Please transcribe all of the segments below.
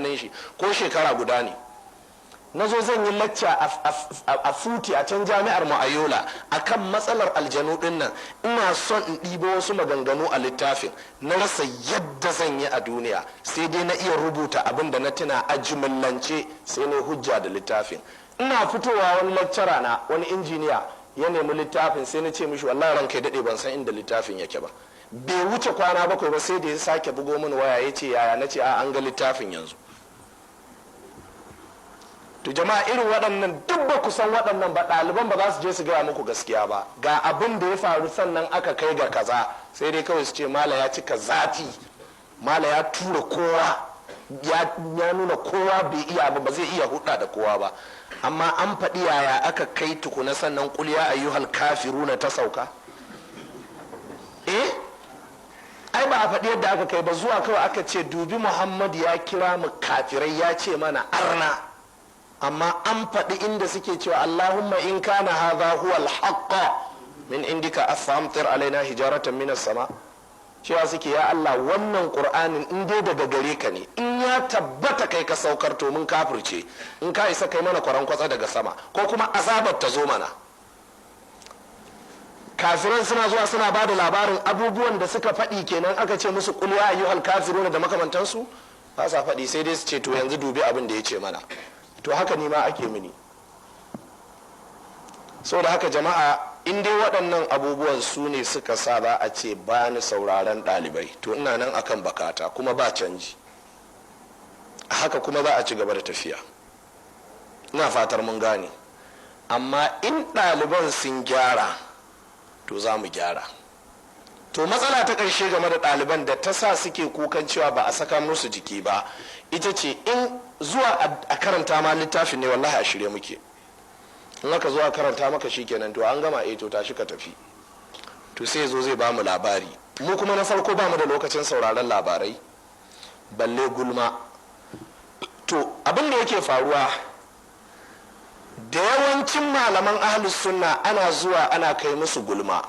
Hannun shi ko shekara guda ne. Na zo zan yi lacca a Futi, a can jami'ar mu a Yola, akan matsalar aljanu din nan. Ina son in ɗibo wasu maganganu a littafin, na rasa yadda zan yi a duniya, sai dai na iya rubuta abin da na tuna a jimillance, sai na hujja da littafin. Ina fitowa, wani lecturer na, wani injiniya, ya nemi littafin. Sai na ce mishi, "Wallahi ranka ya daɗe, ban san inda littafin yake ba." Bai wuce kwana 7 ba sai da ya sake bugo mini waya, ya ce, "Yaya?" Na ce, "A an ga littafin yanzu." To jama'a, irin waɗannan duk ba ku san waɗannan ba. Ɗaliban ba za su je su gaya muku gaskiya ba, ga abin da ya faru sannan aka kai ga kaza. Sai dai kawai su ce mala ya cika zafi, mala ya tura kowa, ya nuna kowa bai iya ba, ba zai iya hudda da kowa ba. Amma an faɗi yaya aka kai tukuna sannan قل يا أيها الكافرون ta sauka? Eh, ai ba a faɗi yadda aka kai ba. Zuwa kawai aka ce, "Dubi Muhammad ya kira mu kafirai, ya ce mana arna." Amma an faɗi inda suke cewa, "اللهم إن كان هذا هو الحق من عندك فأمطر علينا حجارة من السماء." Cewa suke, "Ya Allah, wannan Qur'anin in dai daga gare ka ne, in ya tabbata kai ka saukar, to mun kafirce. In ka isa, kai mana kwaran kwatsa daga sama, ko kuma azabar ta zo mana." Kafiran suna zuwa suna ba da labarin abubuwan da suka faɗi kenan. Aka ce musu قل يا أيها الكافرون da makamantansu, ba sa faɗi, sai dai su ce, "To yanzu dubi abin da ya ce mana." To haka ni ma ake mini. Saboda haka jama'a, in dai waɗannan abubuwan su ne suka sa za a ce ba ni sauraron ɗalibai, to ina nan akan bakata kuma ba canji. Haka kuma za a ci gaba da tafiya. Ina fatar mun gane. Amma in ɗaliban sun gyara, to za mu gyara. To matsala ta ƙarshe game da ɗaliban da ta sa suke kukan cewa ba a saka musu jiki ba, ita ce in zuwa a karanta ma littafin ne, wallahi a shirye muke. In aka zuwa karanta maka, shikenan, to an gama, eh, to tashi ka tafi. To sai zo zai bamu labari. Mu kuma na farko bamu da lokacin sauraron labarai, balle gulma. To abin da yake faruwa, da yawancin malaman Ahlus Sunna ana zuwa ana kai musu gulma,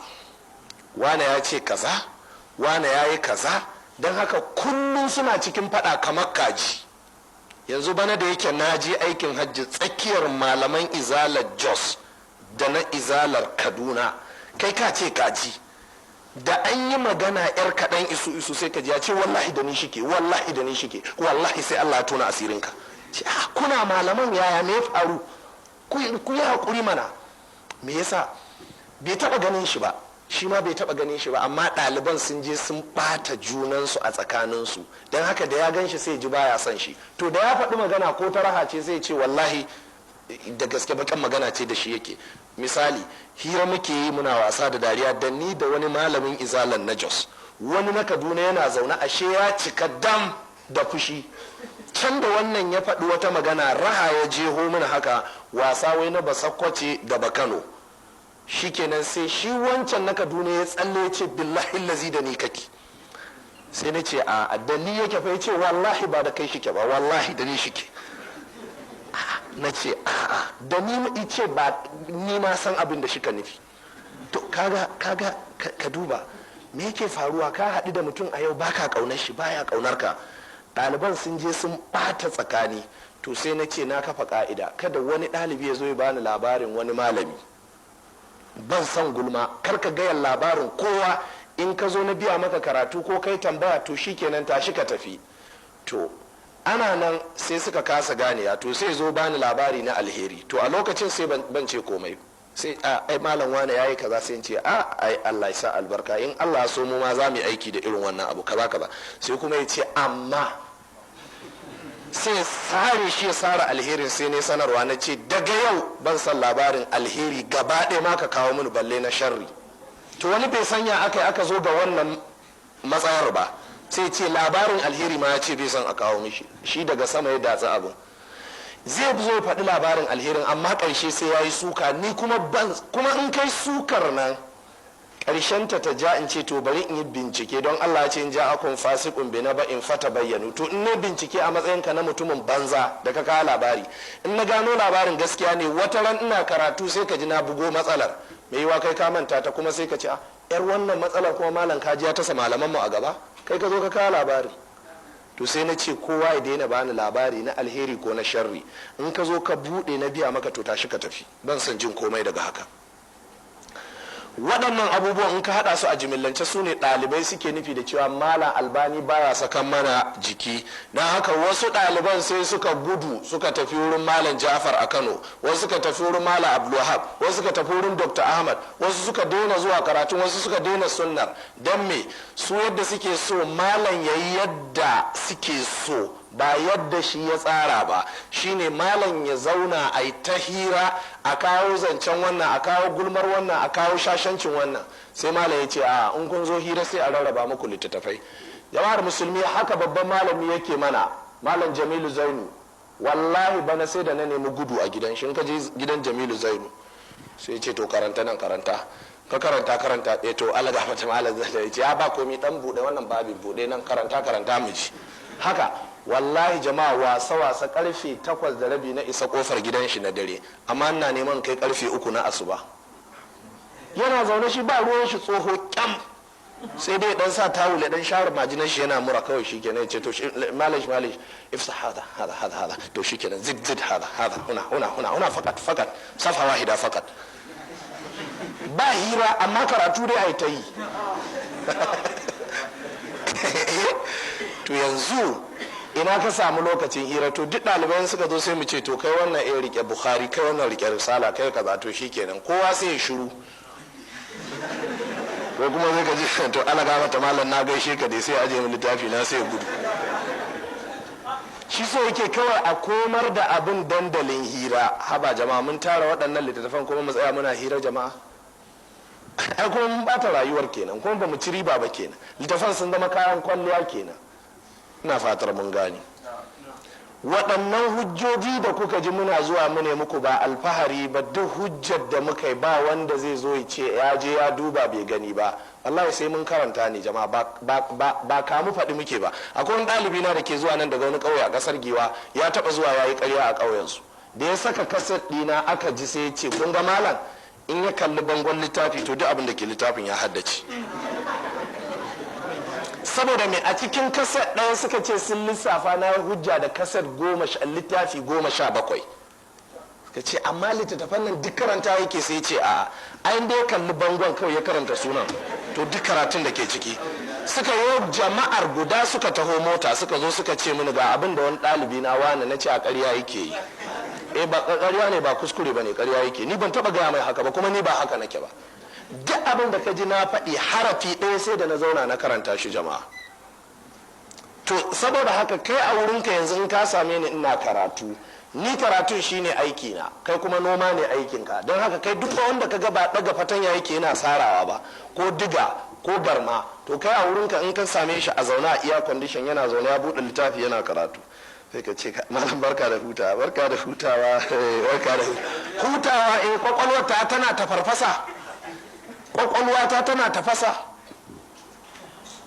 wane ya ce kaza, wane ya yi kaza. Don haka kullum suna cikin fada kamar kaji. Yanzu bana da yake na je aikin hajji, tsakiyar malaman Izalar Jos da na Izalar Kaduna, kai ka ce kaji. Da an yi magana yar kaɗan, isu isu, sai ka ji ya ce, "Wallahi da ni shike, wallahi da ni shike, wallahi sai Allah ya tona asirinka." Ce, "Ah, kuna malaman, yaya, me ya faru? Ku yi haƙuri mana." Me yasa? Bai taɓa ganin shi ba, shi ma bai taɓa ganin shi ba, amma ɗaliban sun je sun ɓata junansu a tsakaninsu. Don haka da ya gan shi sai ji baya son shi. To da ya faɗi magana, ko ta raha ce, sai ce wallahi da gaske bakan magana ce, da shi yake. Misali, hira muke yi, muna wasa da dariya da ni da wani malamin Izalan na Jos. Wani na Kaduna yana zaune, ashe ya cika dam da fushi. Can da wannan ya faɗi wata magana, raha ya jeho mana haka, wasa wai na Basakkwace da Bakano. Shikenan, sai shi wancan na Kaduna ya tsalle ya ce, "Billahi lazi da ni kake." Sai na ce, "A da ni yake fa." Ya ce, "Wallahi ba da kai shike ba, wallahi da ni shike." Na ce, "A'a, da ni." Ce, "Ba ni ma san abin da shika nufi." To kaga ka duba me yake faruwa. Ka haɗu da mutum a yau, baka ƙaunar shi, baya ƙaunar ka. Ɗaliban sun je sun ɓata tsakani. To sai na ce na kafa ƙa'ida, kada wani ɗalibi ya zo ya bani labarin wani malami. Ban son gulma. Kar ka gayan labarin kowa. In ka zo na biya maka karatu ko kai tambaya, to shikenan, tashi ka tafi. To ana nan sai suka kasa ganewa. To sai zo bani labari na alheri, to a lokacin sai ban ce komai. Sai, "A ai malam wane yayi kaza." Sai in ce, "A ai Allah ya sa albarka, in Allah ya so mu ma za mu yi aiki da irin wannan abu kaza kaza." Sai kuma ya ce, amma sai sare shi, ya sare alherin. Sai ne sanarwa, na ce daga yau ban san labarin alheri gaba ɗaya ma ka kawo mini, balle na sharri. To wani bai sanya aka aka zo ga wannan matsayar ba, sai ce labarin alheri ma ya ce bai san a kawo mishi shi. Daga sama ya datsa abin. Zai zo faɗi labarin alherin, amma ƙarshe sai ya yi suka. Ni kuma ban kuma in kai sukar nan, ƙarshen ta ja in ce, to bari in yi bincike, don Allah ya ce, "إن جاءكم فاسق بنبإ فتبينوا." To in ne bincike a matsayinka na mutumin banza da ka kawo labari, in na gano labarin gaskiya ne, wata ran ina karatu sai ka ji na bugo matsalar. Mai yiwa kai ka manta ta, kuma sai ka ce, "Yar wannan matsalar kuma malam kaji ya tasa malaman mu a gaba." Kai ka zo ka kawo labari. To sai na ce kowa ya daina bani labari na alheri ko na sharri. In ka zo ka buɗe na biya maka, to tashi ka tafi, ban son jin komai daga haka. Waɗannan abubuwan, in ka haɗa su a jimillance, su ne ɗalibai suke nufi da cewa Malam Albani baya sakan mana jiki. Don haka wasu ɗaliban sai suka gudu suka tafi wurin Malam Jafar a Kano, wasu suka tafi wurin Malam Abdulwahab, wasu suka tafi wurin Dr. Ahmad, wasu suka daina zuwa karatun, wasu suka daina sunnar. Don me? Su yadda suke so malam yayi yadda suke so, ba yadda shi ya tsara ba. Shine malam ya zauna a yi ta hira, a kawo zancen wannan, a kawo gulmar wannan, a kawo shashancin wannan. Sai malam ya ce a in kun zo hira sai a rarraba muku littattafai. Jama'ar musulmi, haka babban malami yake mana, Malam Jamilu Zainu. Wallahi bana sai da na nemi gudu a gidan shi. In ka je gidan Jamilu Zainu, sai ce to karanta nan, karanta, ka karanta, karanta. Eh, to Allah gafarta malam, zai ce ya ba komai, dan bude wannan babin, bude nan, karanta, karanta mu ji. Haka wallahi jama'a, wasa wasa karfe 8:30 na isa kofar gidan shi na dare, amma ina neman kai karfe 3 na asuba. Yana zaune shi ba ruwan shi, tsoho kyam, sai dai dan sa tawul, dan share majinan shi, yana mura kawai. Shi kenan, ce to معلش معلش، افتح هذا هذا هذا هذا. To shi kenan، زد زد هذا هذا، هنا هنا هنا هنا، فقط فقط صفحة واحدة فقط. Ba hira, amma karatu dai ai ta yi. To yanzu ina ka samu lokacin hira? To duk ɗaliban suka zo sai mu ce to kai wannan eh rike Bukhari, kai wannan rike risala, kai kaza. To shikenan, kowa sai ya shiru. Ko kuma zai ka ji to ala gafata malam, na gaishe ka dai. Sai aje mu littafi na, sai ya gudu. Shi so yake kawai a komar da abin dandalin hira. Haba jama'a, mun tara waɗannan littattafan kuma mu tsaya muna hira? Jama'a, ai kuma mun bata rayuwar kenan, kuma ba mu ci riba ba kenan. Littattafan sun zama kayan kwalliya kenan. Ina fatar mun gane. Waɗannan hujjoji da kuka ji muna zuwa mu ne muku, ba alfahari ba. Duk hujjar da muka yi, ba wanda zai zo ya ce ya je ya duba bai gani ba. Wallahi sai mun karanta ne jama'a, ba kamu faɗi muke ba. Akwai wani ɗalibi na da ke zuwa nan daga wani ƙauye a ƙasar Giwa. Ya taɓa zuwa ya yi ƙarya a ƙauyensu. Da ya saka kaset ɗina aka ji, sai ya ce kun ga malam, in ya kalli bangon littafi, to duk abin da ke littafin ya haddace. Saboda me? A cikin kaset ɗaya suka ce sun lissafa na hujja da kaset 10, littafi 17. Suka ce amma littattafan nan duk karanta yake? Sai ce a ayin da ya kalli bangon kawai ya karanta sunan, to duk karatun da ke ciki. Suka yi jama'ar guda suka taho mota, suka zo suka ce mini ga abin da wani ɗalibi na wani. Na ce a ƙarya yake yi. Eh, ba ƙarya ne, ba kuskure ba ne, ƙarya yake. Ni ban taɓa gaya mai haka ba, kuma ni ba haka nake ba. Duk abin da ka ji na faɗi, harafi ɗaya sai da na zauna na karanta shi, jama'a. To saboda haka kai a wurinka yanzu, in ka same ni ina karatu, ni karatun shine aiki na, kai kuma noma ne aikinka. Don haka kai duk wanda ka ga ba daga fatanya yake yana sarawa ba, ko diga ko garma, to kai a wurinka in ka same shi a zaune a air condition, yana zaune ya buɗe littafi yana karatu, sai ka ce malam, barka da hutawa, barka da hutawa, barka da hutawa. Eh, kwakwalwar ta tana ta farfasa, kwakwalwa ta tana tafasa.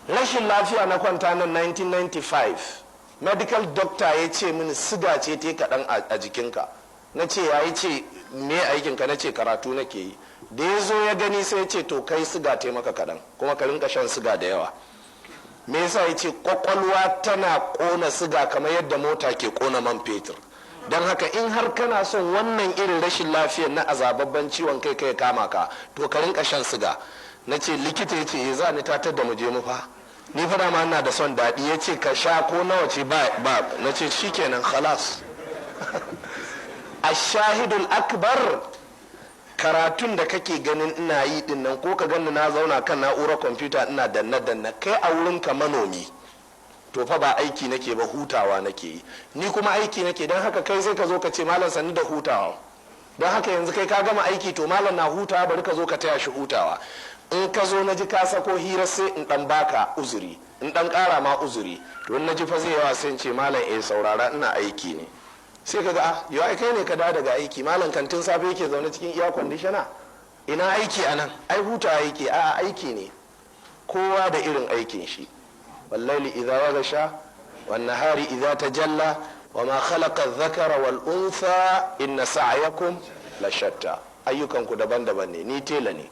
Rashin lafiya na kwanta nan 1995, medical doctor ya ce mini siga ce ta kaɗan a jikinka. Na ce ya yi ce me aikinka? Na ce karatu nake yi. Da ya zo ya gani, sai ya ce to kai siga ta maka kaɗan, kuma ka rinka shan siga da yawa. Me yasa? Ya ce kwakwalwa tana ƙona siga kamar yadda mota ke ƙona man fetur. Don haka in har kana son wannan irin rashin lafiyar na azababban ciwon kai kai kama ka, to ka rinka shan siga. Na ce likita ya ce za ni tatar da mu je mu fa, ni fa dama ina da son daɗi. Ya ce ka sha ko nawa ce ba ba. Na ce shikenan، خلاص. الشاهد الأكبر، karatun da kake ganin ina yi din nan, ko ka gani na zauna kan na'urar kwamfuta ina danna danna, kai a wurin ka manomi, to fa ba aiki nake ba, hutawa nake yi. Ni kuma aiki nake. Don haka kai sai ka zo ka ce malam, sannu da hutawa. Don haka yanzu kai ka gama aiki, to malam na hutawa, bari ka zo ka taya shi hutawa. In ka zo na ji ka sako hira, sai in dan baka uzuri, in dan kara ma uzuri. To in na ji fa zai yawa, sai in ce malam, eh, saurara, ina aiki ne. Sai ka ga a yau ai kai ne ka dawo daga aiki, malam kantin safe yake zaune cikin air conditioner, ina aiki anan? Ai hutawa yake. A aiki ne. Kowa da irin aikin shi. والليل إذا يغشى والنهار إذا تجلى وما خلق الذكر والأنثى إن سعيكم لشتى. Ayyukanku daban-daban ne. Ni tela ne,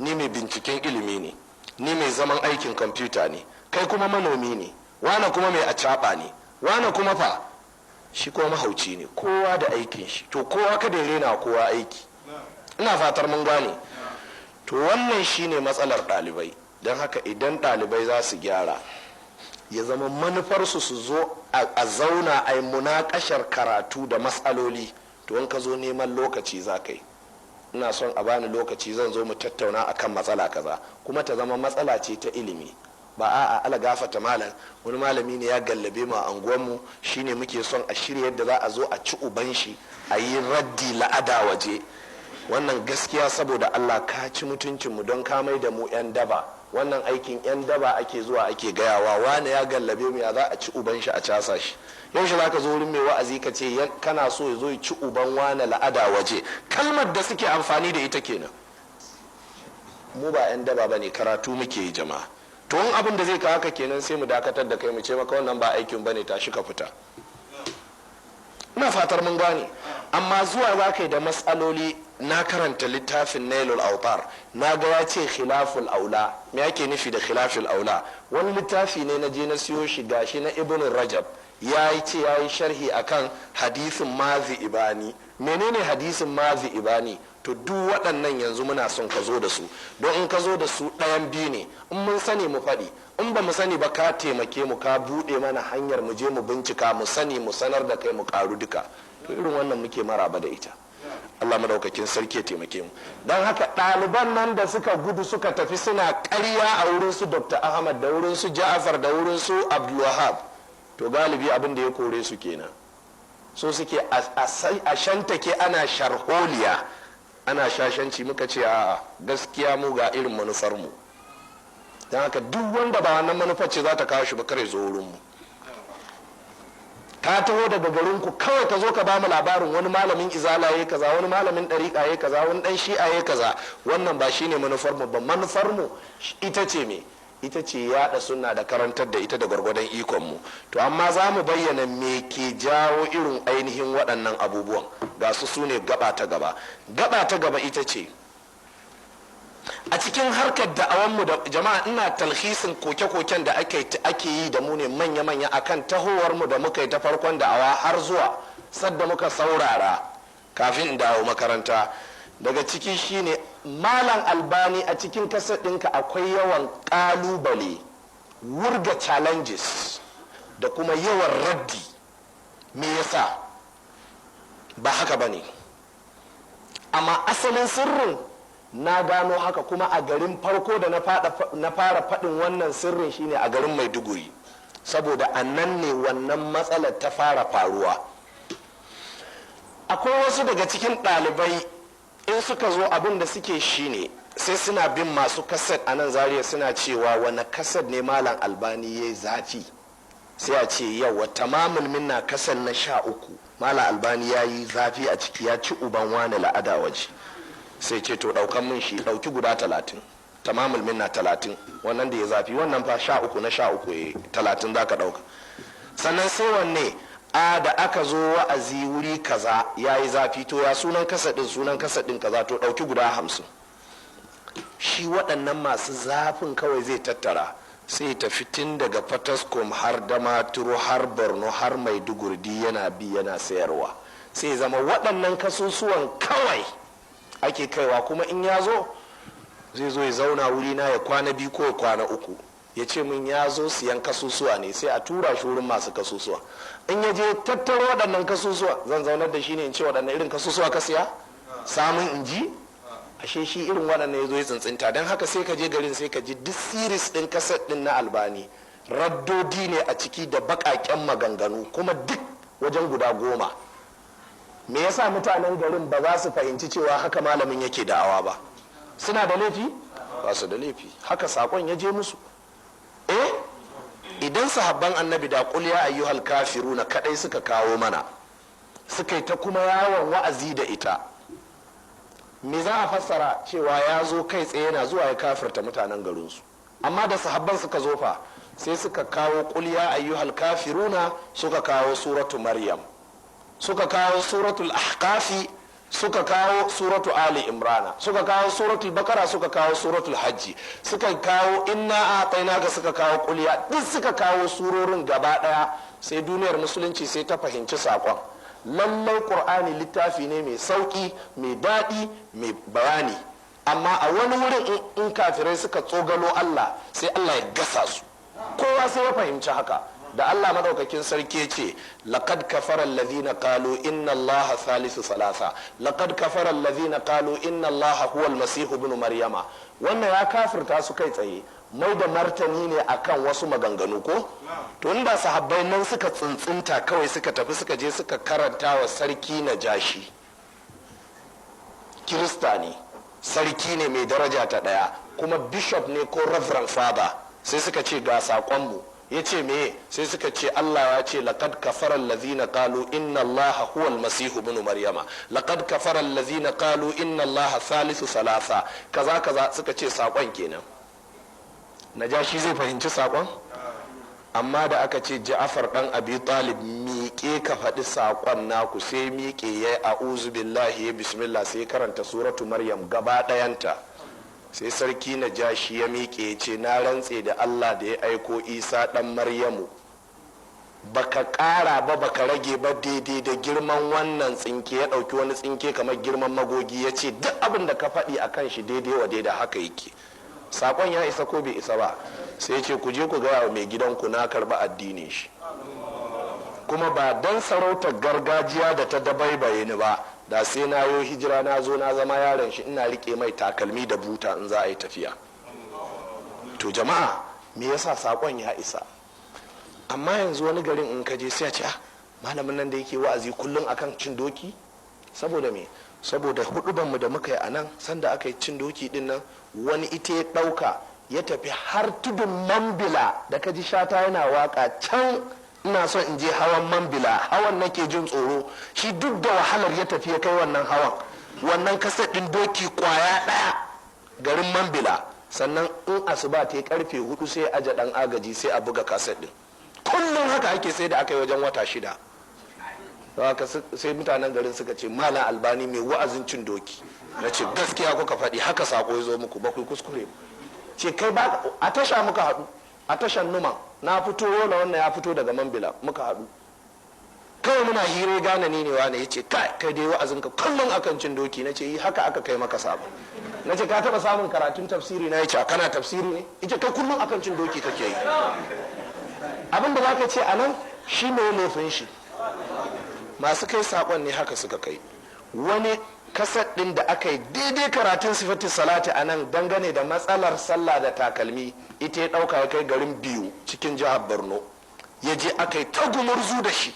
ni mai binciken ilimi ne, ni mai zaman aikin kwamfuta ne, kai kuma manomi ne. Wane kuma mai acaɓa ne. Wane kuma fa shi kuma mahauci ne. Kowa da aikin shi. To kowa kada ya rena kowa aiki. Ina fatar mun gane. To wannan shine matsalar ɗalibai. Don haka idan ɗalibai za su gyara, ya zama manufarsu su zo a zauna a yi munakashar karatu da matsaloli. To in ka zo neman lokaci za ka yi, ina son a bani lokaci zan zo mu tattauna akan matsala kaza, kuma ta zama matsala ce ta ilimi. Ba a'a, ala gafata malam, wani malami ne ya gallabe mu a anguwanmu, shine muke son a shirya yadda za a zo a ci uban shi, a yi raddi la'ada waje. Wannan gaskiya saboda Allah ka ci mutuncinmu, don ka mai da mu 'yan daba. Wannan aikin 'yan daba ake zuwa ake gayawa, wane ya gallabe mu, ya za a ci uban shi a casa shi. Yaushe za ka zo wurin mai wa'azi ka ce kana so ya zo ya ci uban wane la'ada waje? Kalmar da suke amfani da ita kenan. Mu ba 'yan daba ba ne, karatu muke yi, jama'a. To in abin da zai kawo haka kenan, sai mu dakatar da kai, mu ce maka wannan ba aikin bane, tashi ka fita. Ina fatar mun gane. Amma zuwa za ka yi da matsaloli, na karanta littafin Nailul Autar, na ga ya ce khilaful aula, me yake nufi da khilaful aula? Wani littafi ne na je na siyo shi, gashi, na Ibn Rajab, ya yi ce ya yi sharhi akan hadisin mazi ibani. Menene hadisin mazi ibani? To duk waɗannan yanzu muna son ka zo da su, don in ka zo da su, ɗayan biyu ne: in mun sani mu faɗi, in ba mu sani ba ka taimake mu, ka buɗe mana hanyar mu je mu bincika, mu sani, mu sanar da kai, mu ƙaru duka. To irin wannan muke maraba da ita. Allah madaukakin sarki ya taimake mu. Don haka ɗaliban nan da suka gudu suka tafi suna ƙarya a wurin su Dr. Ahmad da wurin su Ja'far da wurin su Abdulwahab, to galibi abin da ya kore su kenan. So suke a shantake ana sharholiya, ana shashanci. Muka ce a gaskiya mu ga irin manufar mu. Don haka duk wanda ba wannan manufar ce za ta kawo shi ba, kare zo wurin mu. Ka taho daga garinku kawai ka zo ka ba mu labarin wani malamin Izala ya kaza, wani malamin ɗariƙa ya kaza, wani ɗan Shi'a ya kaza, wannan ba shine manufar mu ba. Manufar mu ita ce me? Ita ce yaɗa sunna da karantar da ita da gwargwadon ikon mu. To amma za mu bayyana me ke jawo irin ainihin waɗannan abubuwan. Ga su, su ne gaba ta gaba. Gaba ta gaba ita ce a cikin harkar da'awanmu da jama'a, ina talhisin koke-koken da ake yi da mu ne manya-manya akan tahowarmu da muka yi ta farkon da'awa har zuwa sadda muka saurara kafin in dawo makaranta. Daga ciki shine, Malam Albani, a cikin kaset ɗinka akwai yawan ƙalubale, wurga challenges da kuma yawan raddi. Me yasa? Ba haka ba ne, amma asalin sirrin na gano haka kuma a garin farko da na fara faɗin wannan sirrin shine a garin Maiduguri, saboda a nan ne wannan matsalar ta fara faruwa. Akwai wasu daga cikin ɗalibai, in suka zo, abin da suke shine sai suna bin masu kaset a nan Zaria, suna cewa wani kaset ne Malam Albani ya yi zafi? Sai a ce yau Tamamul Minna, kaset na 13, Malam Albani ya yi zafi a ciki, ya ci uban wani la'ada waje. Sai ce to daukan mun shi, dauki guda 30, Tamamul Minna 30, wannan da ya zafi. Wannan fa 13 na 13 ya 30 za ka dauka. Sannan sai wanne a da aka zo wa'azi wuri kaza ya yi zafi? To ya sunan kaset din? Sunan kaset din kaza. To dauki guda 50. Shi waɗannan masu zafin kawai zai tattara, sai tafi tun daga Fataskom har Damaturu har Borno har Maiduguri, yana bi yana sayarwa. Sai zama waɗannan kasusuwan kawai ake kaiwa. Kuma in ya zo, zai zo ya zauna wuri na ya kwana 2 ko ya kwana 3, ya ce min ya zo siyan kasusuwa ne. Sai a tura shi wurin masu kasusuwa. In ya je tattaro waɗannan kasusuwa, zan zaunar da shi ne in ce waɗannan irin kasusuwa ka siya, samun in ji ashe shi irin waɗannan ya zo ya tsintsinta. Don haka sai ka je garin, sai ka ji duk series ɗin kaset ɗin na Albani raddodi ne a ciki da baƙaƙen maganganu, kuma duk wajen guda 10. Me yasa mutanen garin ba za su fahimci cewa haka malamin yake da'awa ba? Suna da laifi? Ba su da laifi. Haka sakon ya je musu. Eh, idan sahabban Annabi da qul ya ayyuhal kafiruna kadai suka kawo mana, suka yi ta kuma yawon wa'azi da ita, me za a fassara? Cewa ya zo kai tsaye yana zuwa ya kafirta mutanen garinsu. Amma da sahabban suka zo fa, sai suka kawo qul ya ayyuhal kafiruna, suka kawo suratu Maryam, suka kawo suratul Ahqafi. Suka kawo Suratu Ali Imrana, suka kawo Suratul Bakara, suka kawo Suratul Hajji, suka kawo Inna A'tainaka, suka kawo Kuliya, duk suka kawo surorin gaba daya. Sai duniyar Musulunci sai ta fahimci saƙon: lallai Qur'ani littafi ne mai sauki, mai daɗi, mai bayani. Amma a wani wurin in kafirai suka tsogalo Allah, sai Allah ya gasa su. Kowa sai ya fahimci haka. Da Allah madaukakin sarki ce: "Laqad kafara alladhina qalu inna Allaha thalithu thalatha, laqad kafara alladhina qalu inna Allaha huwa almasih ibn Maryama." Wannan ya kafirta su kai tsaye, mai da martani ne akan wasu maganganu ko. To, inda sahabbai nan suka tsuntsunta kawai, suka tafi, suka je suka karanta wa Sarki Najashi. Kirista ne, sarki ne mai daraja ta daya, kuma bishop ne ko reverend father. Sai suka ce, "Ga saƙonmu." Ya ce, "Me?" Sai suka ce, "Allah ya ce: laqad kafara allazina qalu inna Allaha huwa almasih ibn Maryama, laqad kafara allazina qalu inna Allaha thalithu thalatha," kaza kaza. Suka ce saƙon kenan. Najashi zai fahimci saƙon? Amma da aka ce, "Ja'afar dan Abi Talib, miƙe ka faɗi saƙon naku," sai miƙe, ya a'uzu billahi, ya bismillah, sai karanta Suratu Maryam gaba ɗayanta. Sai Sarki Najashi ya miƙe, ce, "Na rantse da Allah da ya aiko Isa ɗan Maryamu, baka ƙara ba, baka rage ba, daidai da girman wannan tsinke." Ya ɗauki wani tsinke kamar girman magogi, ya ce, "Duk abin da ka faɗi a kan shi, daidai wa daidai haka yake." Saƙon ya isa ko bai isa ba? Sai ce, "Ku je ku gaya wa mai gidanku na karɓi addinin shi, kuma ba don sarautar gargajiya da ta dabaibaye ni ba, da sai na yo hijira na zo na zama yaron shi, ina rike mai takalmi da buta in za a yi tafiya." To jama'a, me yasa? Sakon ya isa. Amma yanzu wani garin in ka je, sai a ce, "Ah, malamin nan da yake wa'azi kullum akan cin doki." Saboda me? Saboda hudubanmu da muka yi a nan, sanda aka yi cin doki din nan, wani ita ya ɗauka ya tafi har tudun Mambila da ka ji Shata yana waka can, "Ina son in je hawan Mambila, hawan nake jin tsoro." Shi duk da wahalar ya tafi ya kai wannan hawan, wannan kaset ɗin doki kwaya ɗaya garin Mambila. Sannan in asuba ta yi, karfe 4, sai aje ɗan agaji, sai a buga kaset ɗin. Kullum haka ake, sai da aka yi wajen wata 6. Haka sai mutanen garin suka ce, "Malam Albani mai wa'azin cin doki." Na ce, "Gaskiya kuka faɗi, haka sako ya zo muku, ba ku kuskure." Ce kai ba a tasha muka haɗu, a tashan Numan. Na fito Yola, wannan ya fito daga Mambila, muka haɗu. Kawai muna hira, gane ni ne wane. Ya ce, "Kai, kai dai wa'azinka kullum akan cin doki." Na ce, "Yi haka aka kai maka sabo." Na ce, "Ka taɓa samun karatun tafsiri na?" Ya ce, "Kana tafsiri ne?" Ita kai kullum akan cin doki kake yi. Abin da zaka ce a nan shi ne, laifin shi masu kai sakon ne haka suka kai. Wani kaset ɗin da aka yi daidai karatun Sifatin Salati a nan dangane da matsalar sallah da takalmi, ita ya ɗauka ya kai garin Biyu cikin jihar Borno. Ya je aka yi ta gumurzu da shi.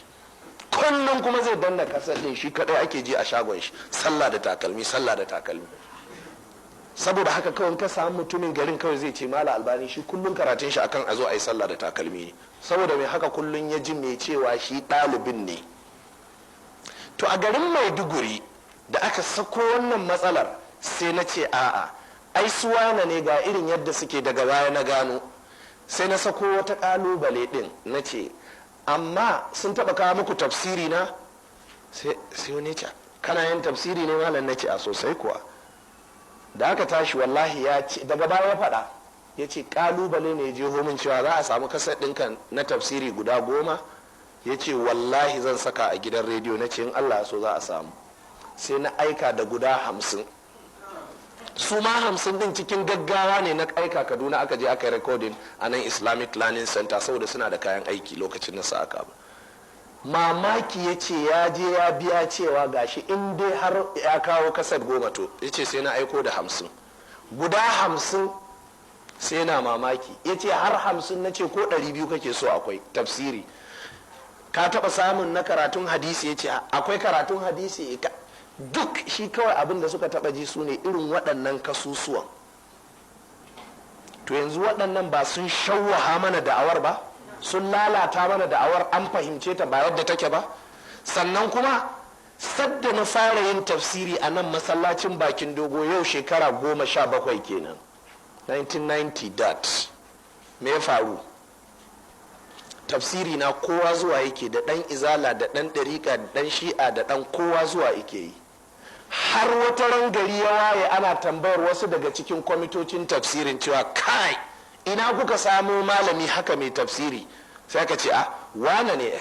Kullum kuma zai danna kaset ɗin, shi kaɗai ake ji a shagon shi, sallah da takalmi, sallah da takalmi. Saboda haka kawai ka samu mutumin garin, kawai zai ce, "Malam Albani shi kullum karatun shi akan a zo a yi sallah da takalmi ne." Saboda mai? Haka kullum ya ji mai cewa shi ɗalibin ne. To, a garin Maiduguri da aka sako wannan matsalar, sai na ce, "A'a, ai suwana ne, ga irin yadda suke." Daga baya na gano. Sai na sako wata kalubale din, na ce, "Amma sun taba kawo muku tafsiri na?" Sai wani ce, "Kana yin tafsiri ne, malam?" Na ce, "A sosai kuwa." Da aka tashi, wallahi ya ce, daga baya ya faɗa, ya ce kalubale ne je min cewa za a samu kaset ɗinka na tafsiri guda 10. Ya ce, "Wallahi zan saka a gidan rediyo." Na ce, "In Allah so za a samu." Sai na aika da guda 50. Su ma 50 din cikin gaggawa ne na aika Kaduna, aka je aka yi recording a nan Islamic Learning Center, saboda suna da kayan aiki lokacin na sa aka ba mamaki. Ya ce ya je ya biya, cewa gashi in dai har ya kawo kaset 10. To, ya ce sai na aiko da 50, guda 50. Sai na mamaki, ya ce, "Har 50?" Na ce, "Ko 200 kake so akwai tafsiri. Ka taba samun na karatun hadisi?" Ya ce, "Akwai karatun hadisi?" Duk shi kawai abin da suka taba ji su ne irin waɗannan kasusuwan. To, yanzu waɗannan ba sun shawwaha mana da'awar ba, sun lalata mana da'awar, an fahimce ta ba yadda take ba. Sannan kuma sadda na fara yin tafsiri a nan masallacin Bakin Dogo, yau shekara 17 kenan, 1990 dot, me ya faru? Tafsiri na kowa zuwa yake, da ɗan Izala, da ɗan ɗariƙa, da ɗan Shi'a, da ɗan kowa zuwa yake yi. Har wata ran gari ya waye, ana tambayar wasu daga cikin kwamitocin tafsirin cewa, "Kai, ina kuka samo malami haka mai tafsiri?" Sai aka ce, "A wane ne."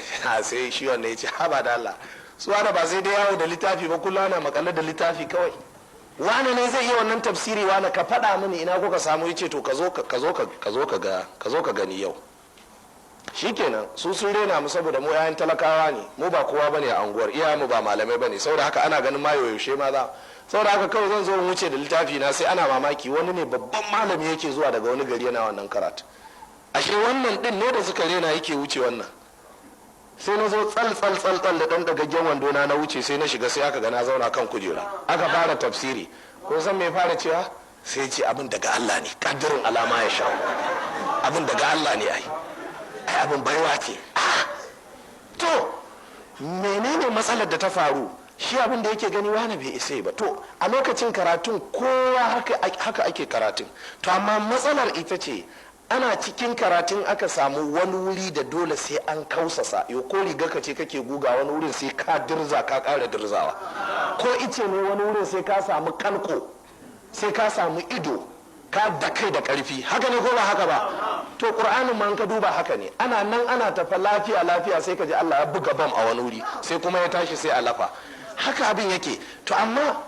Sai shi wannan ya ce, "Haba da Allah, su wane ba sai dai yawo da littafi ba, kullum ana makalle da littafi kawai. Wane ne zai iya wannan tafsiri? Wane, ka faɗa mini ina kuka samu." Ya ce, "To, ka zo ka zo ka gani yau." Shikenan, su sun rena mu saboda mu 'ya'yan talakawa ne, mu ba kowa bane a anguwar, iyayen mu ba malamai bane. Saboda haka ana ganin ma yaushe ma za, saboda haka kawai zan zo in wuce da littafi na, sai ana mamaki wani ne babban malami yake zuwa daga wani gari yana wannan karatu. Ashe wannan din ne da suka rena yake wuce wannan. Sai na zo tsal tsal tsal tsal da dan dagaggen wando na, na wuce, sai na shiga, sai aka ga na zauna kan kujera, aka fara tafsiri. Ko san me fara cewa? Sai ce, "Abin daga Allah ne, kaddirin alama ya sha, abin daga Allah ne, ai ai abin baiwa ce." To, menene matsalar da ta faru? Shi abin da yake gani, wani bai isa ba. To, a lokacin karatun kowa haka ake karatun. To, amma matsalar ita ce, ana cikin karatun aka samu wani wuri da dole sai an kausasa. Yau ko riga ka ce kake guga, wani wurin sai ka dirza, ka kara dirzawa. Ko ice ne, wani wurin sai ka samu kalko, sai ka samu ido, ka da kai da karfi. Haka ne ko ba haka ba? To, Qur'anin ma ka duba haka ne. Ana nan ana tafa lafiya lafiya, sai ka ji Allah ya buga bam a wani wuri, sai kuma ya tashi, sai a lafa. Haka abin yake. To, amma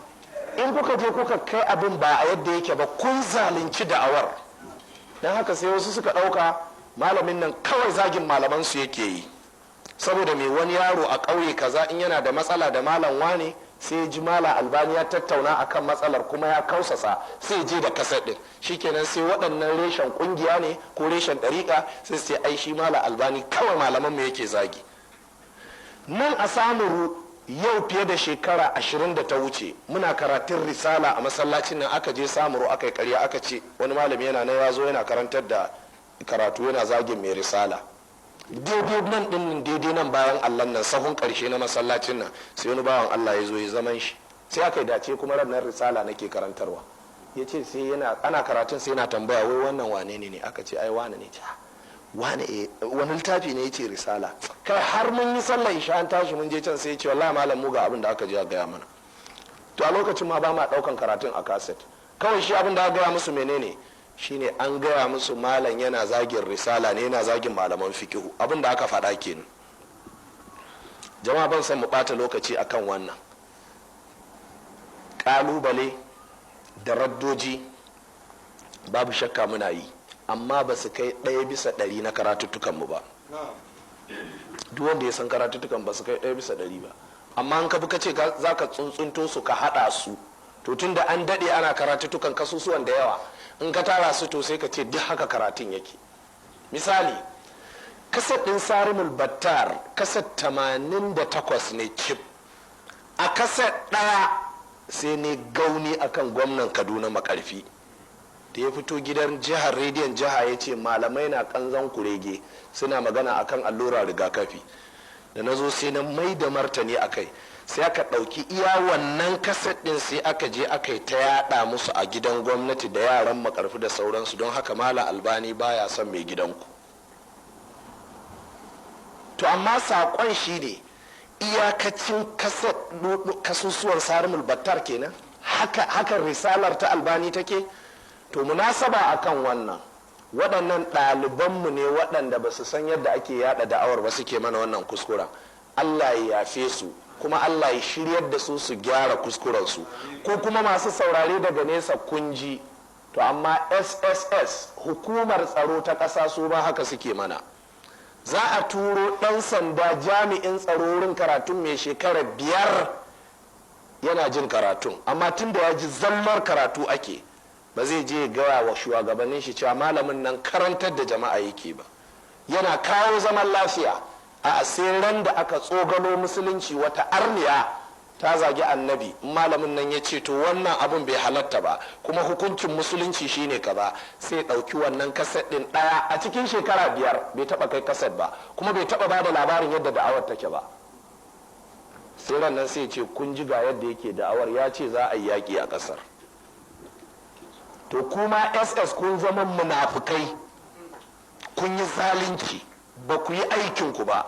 in kuka je kuka kai abin ba a yadda yake ba, kun zalunci da'awar. Don haka sai wasu suka ɗauka malamin nan kawai zagin malaman su yake yi. Saboda mai wani yaro a ƙauye kaza in yana da matsala da malam wane, sai ya ji Malam Albani ya tattauna akan matsalar kuma ya kausasa, sai je da kaset din. Shikenan, sai waɗannan reshen ƙungiya ne ko reshen ɗariƙa sai sai, "Ai shi Malam Albani kawai malaman mu yake zagi." Nan a Samuru, yau fiye da shekara 20 da ta wuce, muna karatun risala a masallacin nan, aka je Samuru aka yi karya, aka ce wani malami yana na ya zo yana karantar da karatu yana zagin mai risala. Daidai nan din, daidai nan bayan Allah nan, sahun karshe na masallacin nan, sai wani bawan Allah ya zo ya zaman shi. Sai aka yi dace kuma ran risala nake karantarwa. Ya ce sai yana ana karatun, sai yana tambaya, "Wai wannan wane ne?" Aka ce, "Ai wane ne." "Wane wani littafi ne?" Ya ce, "Risala." Kai, har mun yi sallar isha, an tashi mun je can, sai ya ce, "Wallahi malam, mu ga abin da aka je a gaya mana." To, a lokacin ma ba ma daukan karatun a kaset. Kawai shi abin da aka gaya musu menene? Shine an gaya musu malam yana zagin risala ne, yana zagin malaman fikihu. Abin da aka faɗa kenan. Jama'a, ban san mu ɓata lokaci akan wannan ƙalubale da raddoji. Babu shakka muna yi, amma ba su kai 1% na karatuttukanmu ba. Duk wanda ya san karatuttukan, ba su kai 1% ba. Amma an ka bi ka ce za ka tsuntsunto su ka haɗa su, to tun da an daɗe ana karatuttukan, kasusuwan da yawa, in ka tara su, to sai ka ce duk haka karatun yake. Misali, kaset ɗin Sarimul Battar, kaset 88 ne cif. A kaset ɗaya sai ne gauni akan gwamnan Kaduna Makarfi da ya fito gidan jihar, rediyon jiha, ya ce malamai na kanzan kurege suna magana akan allura rigakafi. Da na zo sai na mai da martani a kai, sai aka ɗauki iya wannan kaset ɗin, sai aka je aka yi ta yaɗa musu a gidan gwamnati da yaran Makarfi da sauransu. Don haka Malam Albani baya son mai gidanku. To, amma saƙon shi ne, iyakacin kasusuwan Sarimul Battar kenan. Haka haka risalar ta Albani take. To, munasaba akan wannan, waɗannan ɗalibanmu ne waɗanda ba su san yadda ake yada da'awar ba suke mana wannan kuskuren. Allah ya yafe su, kuma Allah ya shiryar da su su gyara kuskurensu. Ko kuma masu saurare daga nesa, kun ji. To, amma SSS, hukumar tsaro ta ƙasa, su ba haka suke mana. Za a turo ɗan sanda, jami'in tsaro, wurin karatun mai shekara 5 yana jin karatun, amma tun da ya ji zallar karatu ake, ba zai je gaya wa shugabannin shi cewa malamin nan karantar da jama'a yake ba, yana kawo zaman lafiya. A asiran da aka tsogalo musulunci, wata arniya ta zagi Annabi, malamin nan ya ce, "To, wannan abun bai halatta ba, kuma hukuncin musulunci shine kaza," sai ɗauki wannan kaset ɗin ɗaya. A cikin shekara 5 bai taɓa kai kaset ba, kuma bai taɓa ba da labarin yadda da'awar take ba. Sai ran nan sai ce, "Kun ji ga yadda yake da'awar, ya ce za a yi yaƙi a ƙasar." To, kuma SS, kun zama munafukai, kun yi zalunci, ba ku yi aikinku ba.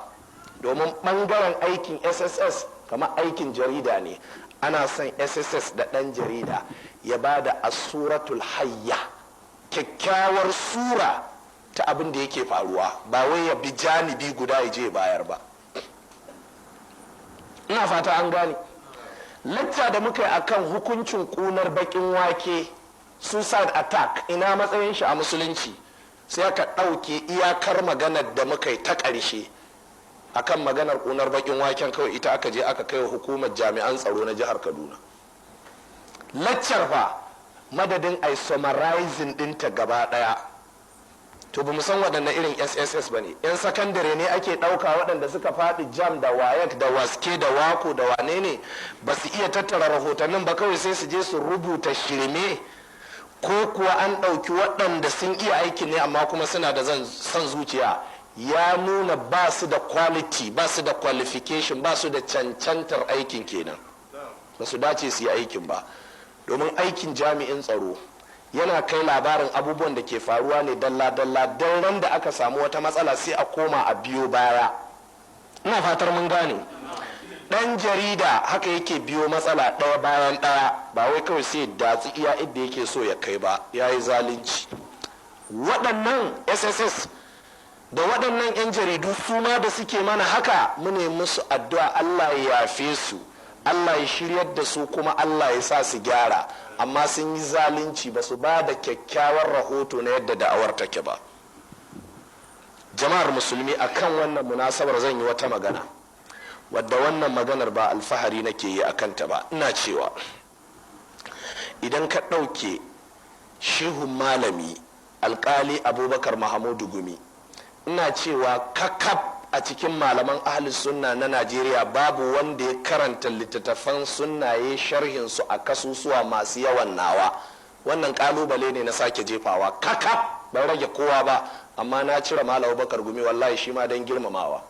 Domin Domin ɓangaren aikin SSS kamar aikin jarida ne. Ana son SSS da ɗan jarida ya ba da asuratul hayya, kyakkyawar sura ta abin da yake faruwa, ba wai ya bi janibi guda ya je bayar ba. Ina fata an gane. Lacca da muka yi akan hukuncin kunar bakin wake, suicide attack, ina matsayin shi a Musulunci, sai aka ɗauke iyakar maganar da muka yi ta ƙarshe akan maganar kunar bakin waken kawai, ita aka je aka kai wa hukumar jami'an tsaro na jihar Kaduna. Laccar fa, madadin ai summarizing ɗinta gaba ɗaya. To, ba san waɗanne irin SSS ba ne. 'Yan sakandare ne ake ɗauka, waɗanda suka faɗi JAMB da WAEC da WASSCE da WACO da wane ne, ba su iya tattara rahotannin ba, kawai sai su je su rubuta shirme? Ko kuwa an ɗauki waɗanda sun iya aikin ne, amma kuma suna da son zuciya? Ya nuna ba su da quality, ba su da qualification, ba su da cancantar aikin kenan. Ba su dace su yi aikin ba, domin aikin jami'in tsaro yana kai labarin abubuwan da ke faruwa ne dalla-dalla, don ran da aka samu wata matsala sai a koma a biyo baya. Ina fatar mun gane. Dan jarida haka yake biyo matsala ɗaya bayan ɗaya, ba wai kawai sai datsi iya inda yake so ya kai ba. Ya yi zalunci. Waɗannan SSS da waɗannan 'yan jaridu su ma da suke mana haka, mune musu addu'a Allah ya yafe su, Allah ya shiryar da su, kuma Allah ya sa su gyara. Amma sun yi zalunci, ba su ba da kyakkyawar rahoto na yadda da'awar take ba. Jama'ar Musulmi, akan wannan munasabar zan yi wata magana, wadda wannan maganar ba alfahari nake yi a kanta ba. Ina cewa idan ka ɗauke Shehun Malami Alkali Abubakar Mahamudu Gumi, ina cewa kakaf a cikin malaman Ahli Sunna na Najeriya babu wanda ya karanta littattafan sunnaye sharhin su a kasusuwa masu yawan nawa. Wannan kalubale ne na sake jefawa. Kakaf, ban rage kowa ba, amma na cire Malam Bakar Gumi, wallahi shi ma don girmamawa.